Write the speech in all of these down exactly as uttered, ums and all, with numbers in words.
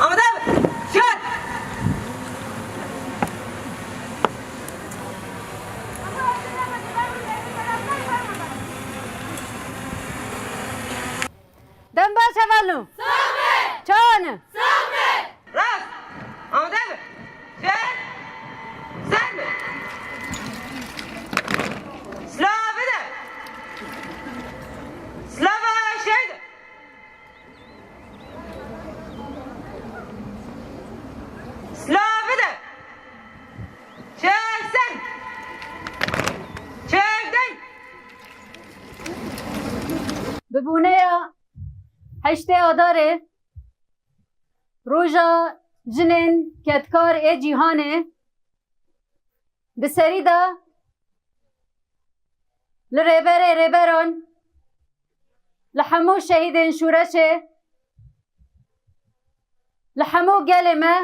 Amade be. Şer. Dem baş hevalno. Sax be. Çawan e? Sax be. Rast. Amade be. Şer. Ser be. Silav bide. Silava şehîd. Silav bide. Çek ser. Çek dey. Bi bûneya heştê Adarê, roja jinên kedkar ê cîhanê, di serî de li rêberê rêberan, li hemû şehîdên şûreşê, li hemû gelê me,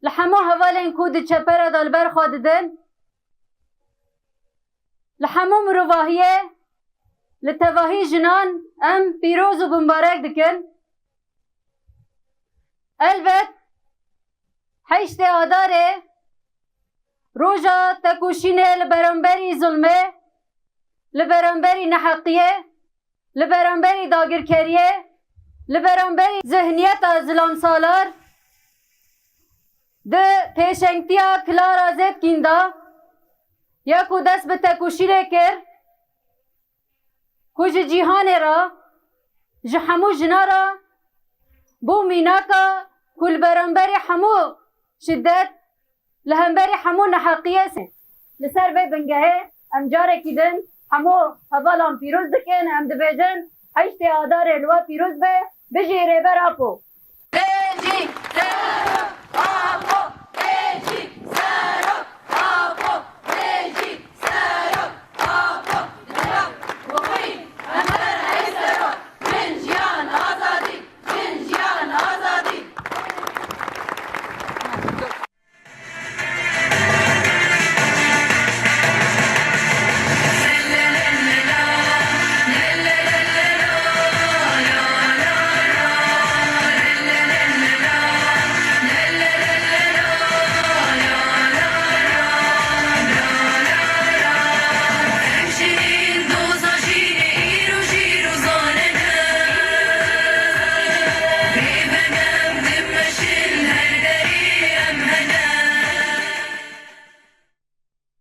li hemû hevalên ku di çepera de li ber xwe didin, li hemû mirovahiyê, li tevahî jinan em pîroz û bimbarek dikin. Elbet, heştê Adarê roja tekoşînê li beramberî zulmê, li beramberî neheqiyê, li beramberî dagirkeriyê, li beramberî zihniyeta zilamsalar, di pêşengtiya Clara Zetkin de ya ku dest bi tekoşînê kir, ku ji cîhanê re, ji hemû jina re bû mînaka ku li beramberî hemû şiddet, li hemberî hemû neheqiyê se. Li ser vê bingehê em carekî din hemû hevalan pîroz dikin, em dibêjin, heştê Adarê li we pîroz be, bijî Rêber Apo. Bijî Rêber Apo!